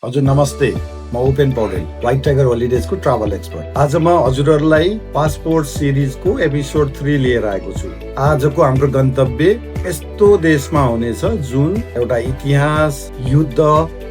हजुर नमस्ते, म उपेन पौडेल, व्हाइट टाइगर होलिडेजको ट्राभल एक्सपर्ट। आज म हजुरहरूलाई पासपोर्ट सिरिजको एपिसोड 3 लिएर आएको छु। आजको हाम्रो गन्तव्य यस्तो देशमा हुनेछ जुन एउटा इतिहास, युद्ध,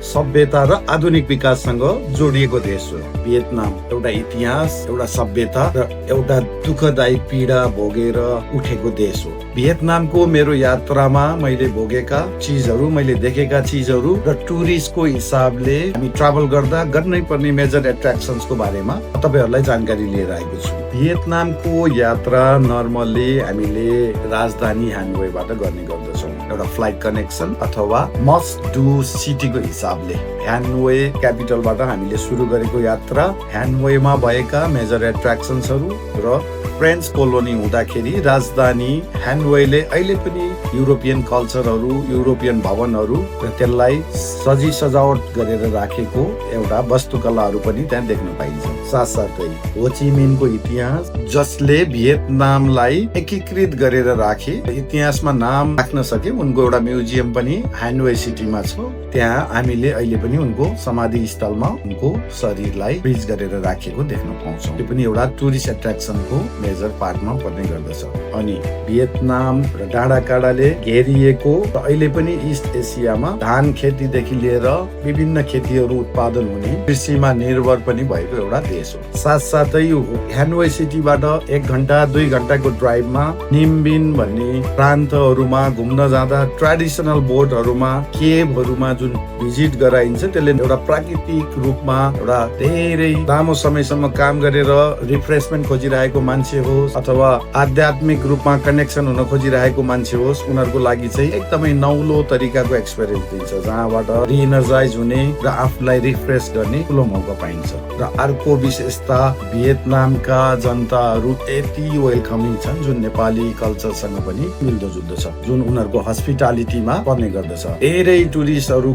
सभ्यता र आधुनिक विकाससँग जोडिएको देश हो। भियतनाम एउटा इतिहास, एउटा सभ्यता र एउटा दुःखदायी पीडा भोगेर उठेको देश हो। भियतनामको मेरो यात्रामा मैले भोगेका चिजहरू, मैले देखेका चिजहरू र टुरिस्टको हिसाबले हामी ट्राभल गर्दा गर्नै पर्ने मेजर एट्र्याक्सन्सको बारेमा तपाईँहरूलाई जानकारी लिएर आएको छु। भियतनामको यात्रा नर्मल्ली हामीले राजधानी हानोईबाट गर्ने गर्दछौँ, एउटा फ्लाइट कनेक्सन अथवा मस्ट डु सिटीको हिसाबले। हानोई क्यापिटलबाट हामीले सुरु गरेको यात्रा हानोईमा भएका मेजर एट्र्याक्सन्सहरू र फ्रेन्च कोलोनी हुँदाखेरि राजधानी हानोईले अहिले पनि युरोपियन कल्चरहरू, युरोपियन भवनहरू र त्यसलाई सजावट गरेर राखेको एउटा वास्तुकलाहरू पनि त्यहाँ देख्न पाइन्छ। साथसाथै होचिमिनको इतिहास जसले भियतनामलाई एकीकृत गरेर राखे, इतिहासमा नाम राख्न सके, उनको एउटा म्युजियम पनि हानोई सिटीमा छ। त्यहाँ हामीले अहिले पनि उनको समाधि स्थलमा उनको शरीरलाई फ्रिज गरेर राखेको देख्न पाउँछौँ। त्यो पनि एउटा टुरिस्ट एट्र्याक्सनको मेजर पार्टमा पर्ने गर्दछ। अनि भियतनाम र डाँडा काँडाले घेरिएको अहिले पनि इस्ट एसियामा धान खेतीदेखि लिएर विभिन्न खेतीहरू उत्पादन हुने कृषिमा निर्भर पनि भएको एउटा देश हो। साथसाथै हानोई सिटीबाट 1 घण्टा 2 घण्टाको ड्राइभमा निम्बिन भन्ने प्रान्तहरूमा घुम्न जाँदा ट्रेडिसनल बोटहरूमा, केभहरूमा जुन भिजिट गराइन्छ, त्यसले एउटा प्राकृतिक रूपमा एउटा धेरै लामो समयसम्म काम गरेर रिफ्रेसमेन्ट खोजिरहेको मान्छे होस् अथवा आध्यात्मिक रूपमा कनेक्सन हुन खोजिरहेको मान्छे होस्, उनीहरूको लागि चाहिँ एकदमै नौलो तरिकाको एक्सपिरियन्स दिन्छ, जहाँबाट रिएनर्जाइज हुने र आफूलाई रिफ्रेस गर्ने ठुलो मौका पाइन्छ। र अर्को विशेषता, भियतनामका जनताहरू यति वेलकमिङ छन् जुन नेपाली कल्चरसँग पनि मिल्दोजुल्दो छ, जुन उनीहरूको हस्पिटालिटीमा पर्ने गर्दछ। धेरै टुरिस्टहरूको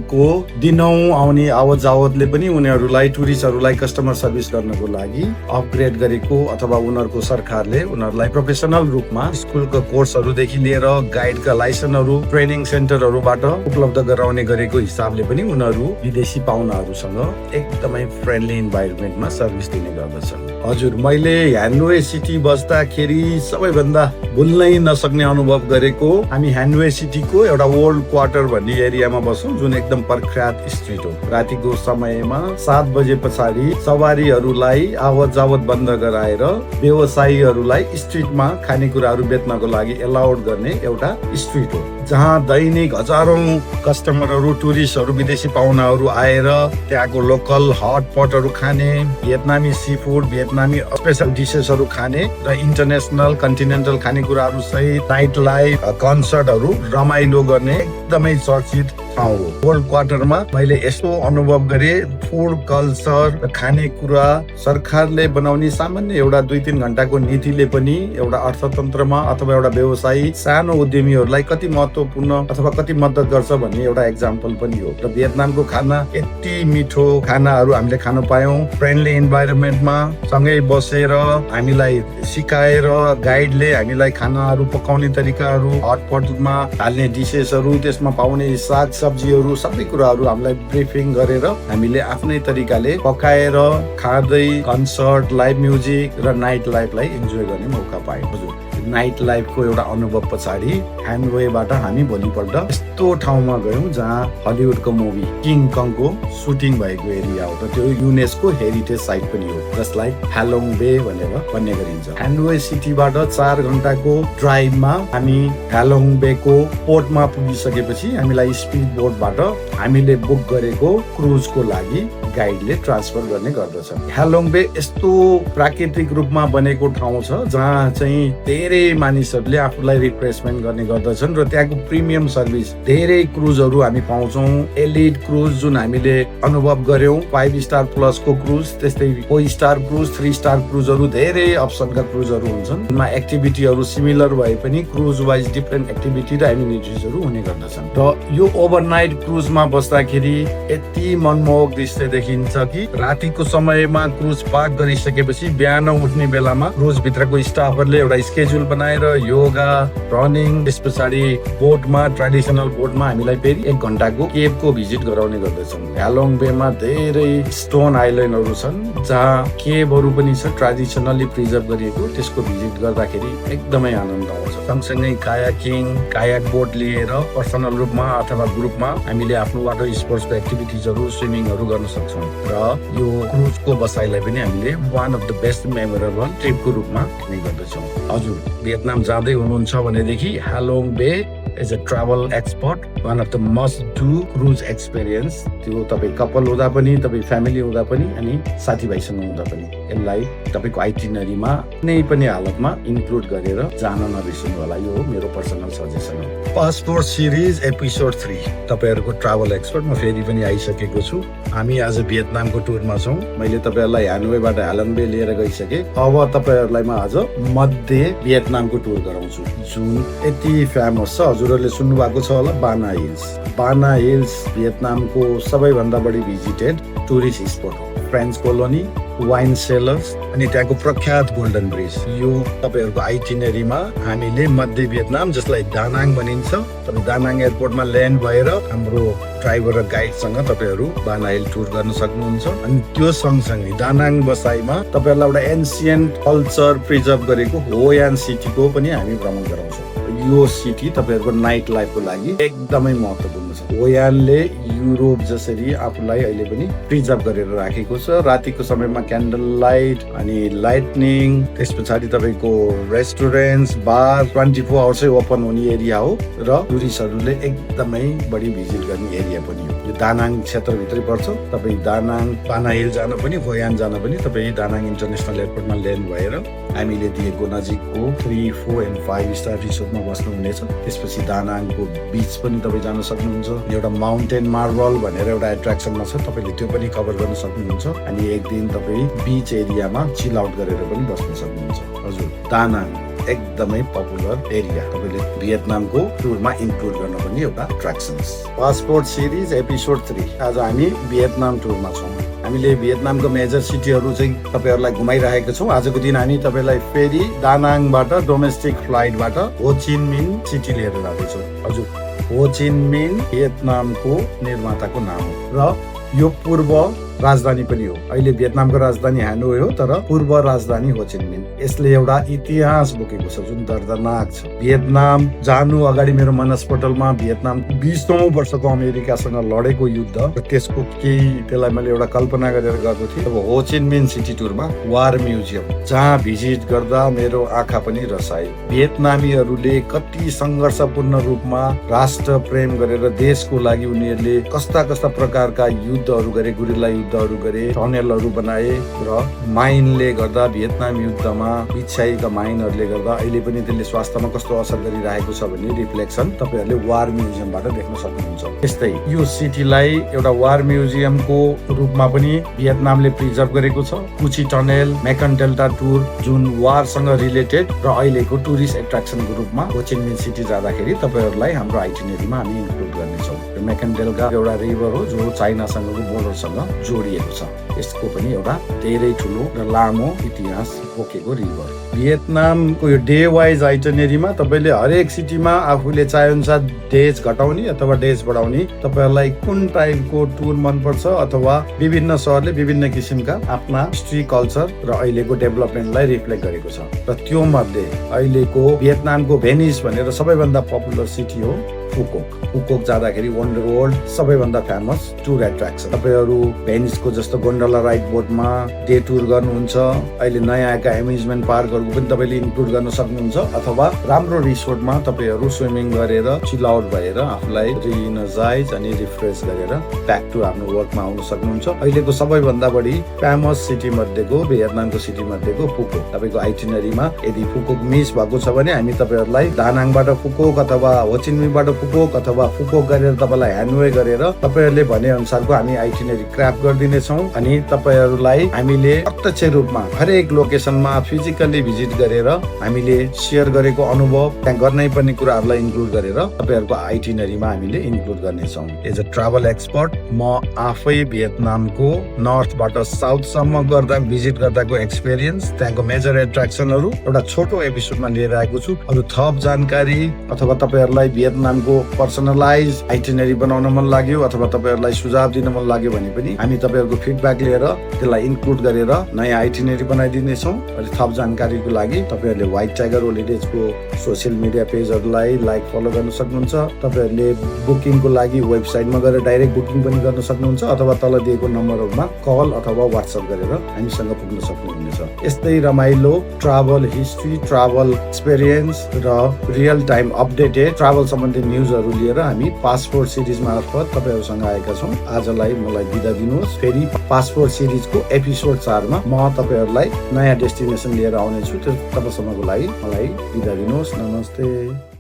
दिनौं आउने आवत जावतले पनि उनीहरूलाई, टुरिस्टहरूलाई कस्टमर सर्भिस गर्नको लागि अपग्रेड गरेको अथवा उनीहरूको सरकारले उनीहरूलाई प्रोफेसनल रूपमा स्कुलको कोर्सहरूदेखि लिएर गाइडका लाइसेन्सहरू, ट्रेनिङ सेन्टरहरूबाट उपलब्ध गराउने गरेको हिसाबले पनि उनीहरू विदेशी पाहुनाहरूसँग एकदमै फ्रेन्डली इन्भाइरोमेन्टमा सर्भिस दिने गर्दछन्। हजुर, मैले हानोई सिटी बस्दाखेरि सबैभन्दा भुल्नै नसक्ने अनुभव गरेको, हामी हानोई सिटीको एउटा ओल्ड क्वार्टर भन्ने एरियामा बसौँ जुन एकदम प्रख्यात स्ट्रिट हो। रातिको समयमा 7 बजे पछाडि सवारीहरूलाई आवत जावत बन्द गराएर व्यवसायीहरूलाई स्ट्रिटमा खानेकुराहरू बेच्नको लागि एलाउड गर्ने एउटा स्ट्रिट हो, जहाँ दैनिक हजारौं कस्टमरहरू, टुरिस्टहरू, विदेशी पाहुनाहरू आएर त्यहाँको लोकल हटपटहरू खाने, भियतनामी सी फुड, भियतनामी स्पेशल डिसेसहरू खाने र इन्टरनेसनल कन्टिनेन्टल खानेकुराहरू सहित नाइट लाइफ, कन्सर्टहरू रमाइलो गर्ने एकदमै चर्चित ठाउँ हो। ओल्ड क्वार्टरमा मैले यस्तो अनुभव गरे, फुड कल्चर र खानेकुरा सरकारले बनाउने सामान्य एउटा 2-3 घण्टाको नीतिले पनि एउटा अर्थतन्त्रमा अथवा एउटा व्यवसायी, सानो उद्यमीहरूलाई कति महत्त्वपूर्ण अथवा कति मद्दत गर्छ भन्ने एउटा एक्जाम्पल पनि हो। र भियतनामको खाना यति मिठो खानाहरू हामीले खान पायौँ, फ्रेन्डली इन्भाइरोमेन्टमा सँगै बसेर हामीलाई सिकाएर, गाइडले हामीलाई खानाहरू पकाउने तरिकाहरू, हटपटमा हाल्ने डिसेसहरू, त्यसमा पाउने साग सब्जीहरू, सबै कुराहरू हामीलाई ब्रिफिङ गरेर हामीले आफ्नै तरिकाले पकाएर खाँदै कन्सर्ट, लाइभ म्युजिक र नाइट लाइफलाई इन्जोय गर्ने मौका पायौँ। हजुर, नाइट लाइफको एउटा अनुभव पछाडि हानोईबाट हामी भोलिपल्ट यस्तो ठाउँमा गयौँ जहाँ हलिउडको मुभी किङ कङको सुटिङ भएको एरिया हो र त्यो युनेस्को हेरिटेज साइट पनि हो, जसलाई हालोङ बे भनेर भन्ने गरिन्छ। हानोई सिटीबाट 4 घण्टाको ड्राइभमा हामी हालोङ बेको पोर्टमा पुगिसकेपछि हामीलाई स्पिड बोटबाट हामीले बुक गरेको क्रुजको लागि गाइडले ट्रान्सफर गर्ने गर्दछ। हालोङ बे यस्तो प्राकृतिक रूपमा बनेको ठाउँ छ जहाँ चाहिँ धेरै मानिसहरूले आफूलाई रिफ्रेसमेन्ट गर्ने गर्दछन् र त्यहाँको प्रिमियम सर्भिस, धेरै क्रुजहरू हामी पाउँछौँ। एलिट क्रुज जुन हामीले अनुभव गर्यौं, 5 स्टार प्लसको क्रुज, त्यस्तै 4 स्टार क्रुज, 3 स्टार क्रुजहरू, धेरै अप्सनका क्रुजहरू हुन्छन्। जसमा एक्टिभिटीहरू सिमिलर भए पनि क्रुज वाइज डिफरेन्ट एक्टिभिटी र एमिनिटिजहरू हुने गर्दछन्। र यो ओभरनाइट क्रुजमा क्रुजमा बस्दाखेरि यति मनमोहक दृश्य देखिन्छ कि रातिको समयमा क्रुज पार्क गरिसकेपछि बिहान उठ्ने बेलामा क्रुज भित्रको स्टाफहरूले एउटा स्केड्युल बनाएर योगा, रनिङ, त्यस पछाडि बोटमा, ट्रेडिसनल बोटमा हामीलाई फेरि 1 घण्टाको केभको भिजिट गराउने गर्दछन्। ह्यालोङ बेमा धेरै स्टोन आइल्यान्डहरू छन् जहाँ केभहरू पनि छ ट्रेडिसनली प्रिजर्भ गरिएको, त्यसको भिजिट गर्दाखेरि एकदमै आनन्द आउँछ। सँगसँगै कायाक बोट लिएर पर्सनल रूपमा अथवा ग्रुपमा हामीले आफ्नो वाटर स्पोर्ट्सको एक्टिभिटिजहरू, स्विमिङहरू गर्न सक्छौँ र यो क्रुजको बसाइलाई पनि हामीले one of the best memorable ट्रिपको रूपमा लिने गर्दछौँ। हजुर भियतनाम जाँदै हुनुहुन्छ भनेदेखि Halong bay as a travel expert one of the must do cruise experience, त्यो तपाईँ कपल हुँदा पनि, तपाईँ फ्यामिली हुँदा पनि अनि साथीभाइसँग हुँदा पनि यसलाई तपाईँको आइटिनरीमा कुनै पनि हालतमा इन्क्लुड गरेर जान नबिर्सनु होला। यो मेरो पर्सनल सजेसन हो। पासपोर्ट सिरिज एपिसोड 3 तपाईँहरूको ट्राभल एक्सपर्ट म फेरि पनि आइसकेको छु। हामी आज भियतनामको टुरमा छौँ। मैले तपाईँहरूलाई ह्यानोईबाट ह्यालोङ बे लिएर गइसकेँ। अब तपाईँहरूलाई म आज मध्य भियतनामको टुर गराउँछु जुन यति फेमस छ। हजुरहरूले सुन्नु भएको छ होला बाना हिल्स। बाना हिल्स भियतनामको सबैभन्दा बढी भिजिटेड टुरिस्ट स्पोट हो। फ्रेन्च कोलोनी, वाइन सेलर्स अनि त्यहाँको प्रख्यात गोल्डन ब्रिज। यो तपाईँहरूको आइटिनरीमा हामीले मध्य भियतनाम जसलाई दानाङ भनिन्छ, तपाईँ दानाङ एयरपोर्टमा ल्यान्ड भएर हाम्रो ड्राइभर र गाइडसँग तपाईँहरू बाना हिल टुर गर्न सक्नुहुन्छ। अनि त्यो सँगसँगै दानाङ बसाइमा तपाईँहरूलाई एउटा एन्सियन्ट कल्चर प्रिजर्भ गरेको होयान सिटीको पनि हामी भ्रमण गराउँछौँ। यो सिटी तपाईँहरूको नाइट लाइफको लागि एकदमै महत्त्वपूर्ण छ। होयानले युरोप जसरी आफूलाई अहिले पनि प्रिजर्भ गरेर राखेको छ। रातिको समयमा क्यान्डल लाइट अनि लाइटनिङ, त्यस पछाडि तपाईँको रेस्टुरेन्ट्स, बार 24 आवर्सै ओपन हुने एरिया हो र टुरिस्टहरूले एकदमै बढी भिजिट गर्ने एरिया पनि हो। यो दानाङ क्षेत्रभित्रै पर्छ। तपाईँ दानाङ बाना हिल जान पनि, होयान जान पनि तपाईँ दानाङ इन्टरनेसनल एयरपोर्टमा ल्यान्ड भएर हामीले दिएको नजिकको 3, 4 and 5 स्टार रिसोर्टमा बस्नुहुनेछ। त्यसपछि दानाङको बिच पनि तपाईँ जान सक्नुहुन्छ। एउटा माउन्टेन मार्बल भनेर एउटा एट्र्याक्सनमा छ, तपाईँले त्यो पनि कभर गर्न सक्नुहुन्छ। अनि एक दिन तपाईँ बिच एरियामा चिल आउट गरेर पनि बस्न सक्नुहुन्छ। हजुर दानाङ एकदमै पपुलर एरिया, तपाईँले भियतनामको टुरमा इन्क्लुड गर्न पनि एउटा एट्र्याक्सन्स। पासपोर्ट सिरिज एपिसोड 3 आज हामी भियतनाम टुरमा छौँ। हामीले भियतनामको मेजर सिटीहरू चाहिँ तपाईँहरूलाई घुमाइरहेका छौँ। आजको दिन हामी तपाईँलाई फेरि दानाङबाट डोमेस्टिक फ्लाइटबाट हो चिन मिन सिटी लिएर जाँदैछौँ। हजुर हो चिन मिन भियतनामको निर्माताको नाम हो र यो पूर्व राजधानी पनि हो। अहिले भियतनामको राजधानी हानोई हो तर पूर्व राजधानी हो चिन मिन। यसले एउटा इतिहास बोकेको छ जुन दर्दनाक छ। भियतनाम जानु अगाडि मेरो मनस्पटलमा भियतनाम 20औं वर्षको अमेरिकासँग लडेको युद्ध र त्यसको केही त्यसलाई मैले एउटा कल्पना गरेर गएको थिएँ। अब हो चिन मिन सिटी टुरमा वार म्युजियम जहाँ भिजिट गर्दा मेरो आँखा पनि रसायो। भियतनामीहरूले कति सङ्घर्षपूर्ण रूपमा राष्ट्र प्रेम गरेर देशको लागि उनीहरूले कस्ता कस्ता प्रकारका युद्धहरू गरे, गुरिल्ला युद्धहरू गरे, टनेलहरू बनाए र माइनले गर्दा भियतनाम युद्धमा बिछ्याएका माइनहरूले गर्दा अहिले पनि त्यसले स्वास्थ्यमा कस्तो असर गरिरहेको छ भन्ने रिफ्लेक्सन तपाईँहरूले वार म्युजियमबाट देख्न सक्नुहुन्छ। त्यस्तै यो सिटीलाई एउटा वार म्युजियमको रूपमा पनि भियतनामले प्रिजर्भ गरेको छ। कुची टनेल, मेकन डेल्टा टुर जुन वारसँग रिलेटेड र अहिलेको टुरिस्ट एट्र्याक्सनको रूपमा हो चिन मिन सिटी जाँदाखेरि तपाईँहरूलाई हाम्रो आइटिनेरीमा हामी इन्क्लुड गर्नेछौँ। मेकन डेल्टा एउटा रिभर हो जो चाइनासँगको बोर्डरसँग जोडिएको छ। यसको पनि एउटा धेरै ठुलो र लामो इतिहास बोकेको रिभर। भियतनामको यो डे वाइज आइटिनेरीमा तपाईँले हरेक सिटीमा आफूले चाहे अनुसार डेज घटाउने अथवा डेज बढाउने, तपाईँहरूलाई कुन टाइपको टुर मनपर्छ अथवा विभिन्न सहरले विभिन्न किसिमका आफ्ना हिस्ट्री, कल्चर र अहिलेको डेभलपमेन्टलाई रिफ्लेक्ट गरेको छ। र त्यो मध्ये अहिलेको भियतनामको भेनिस भनेर सबैभन्दा पपुलर सिटी हो फुकोक जाँदाखेरि वन्डर वर्ल्ड सबैभन्दा फेमस टुर एट्र्याक्सन। तपाईँहरू भेनिसको जस्तो गोन्डोला राइड बोटमा डे टुर गर्नुहुन्छ। अहिले नयाँ आएका एम्युजमेन्ट पार्कहरू पनि तपाईँले इन्क्लुड गर्न सक्नुहुन्छ अथवा राम्रो रिसोर्टमा तपाईँहरू स्विमिङ गरेर चिल आउट भएर आफूलाई रिइनर्जाइज अनि रिफ्रेस गरेर ब्याक टु आफ्नो वर्कमा आउन सक्नुहुन्छ। अहिलेको सबैभन्दा बढी फेमस सिटी मध्येको भियतनामको सिटी मध्येको फुकोक। तपाईँको आइटिनरीमा यदि फुकोक मिस भएको छ भने हामी तपाईँहरूलाई दानाङबाट फुकोक अथवा हो चिन मिनबाट फुकोक अथवा फुकोक गरेर तपाईलाई ह्यान्डवे गरेर तपाईहरुले भने अनुसारको हामी आइटिनरी क्राफ्ट गरिदिने छौं अनि तपाईहरुलाई हामीले प्रत्यक्ष रूपमा हरेक लोकेसनमा फिजिकली भिजिट गरेर हामीले शेयर गरेको अनुभव त्यहाँ गर्नै पर्ने कुराहरुलाई इन्क्लुड गरेर तपाईहरुको आइटिनरीमा हामीले इन्क्लुड गर्ने छौं। एज अ ट्राभल एक्सपर्ट म आफै भियतनामको नर्थबाट साउथसम्म गर्दा भिजिट गर्दाको एक्सपिरियन्स, त्यहाँको मेजर एट्र्याक्सनहरु एउटा छोटो एपिसोडमा लिएर आएको छु। अरु थप जानकारी अथवा तपाईहरुलाई भियतनामको पर्सनलाइज आइटिनरी बनाउन मन लाग्यो अथवा तपाईहरुलाई सुझाव दिन मन लाग्यो भने पनि हामी तपाईहरुको फिडब्याक लिएर त्यसलाई इन्क्लुड गरेर नयाँ आइटिनरी बनाइदिने छौं। अनि थप जानकारीको लागि तपाईहरुले व्हाइट टाइगर होलिडेजको सोशल मिडिया पेजहरुलाई लाइक फलो गर्न सक्नुहुन्छ। तपाईहरुले बुकिङको लागि वेबसाइटमा गएर डाइरेक्ट बुकिङ पनि गर्न सक्नुहुन्छ अथवा तल दिएको नम्बरहरुमा कल अथवा व्हाट्सएप गरेर हामीसँग पुग्न सक्नुहुनेछ। यस्तै रमाइलो ट्राभल हिस्ट्री, ट्राभल एक्सपिरियन्स र रियल टाइम अपडेटेड ट्राभल सम्बन्धी न्यूजहरु लिएर हामी पासपोर्ट सिरिज मार्फत तपाईहरुसँग आएका छौं। आजलाई मलाई बिदा दिनुहोस्। फेरि पासपोर्ट सिरिजको एपिसोड 4 मा म तपाईहरुलाई नयाँ डेस्टिनेसन लिएर आउने छु। तबसम्मको लागि मलाई बिदा दिनुहोस्। नमस्ते।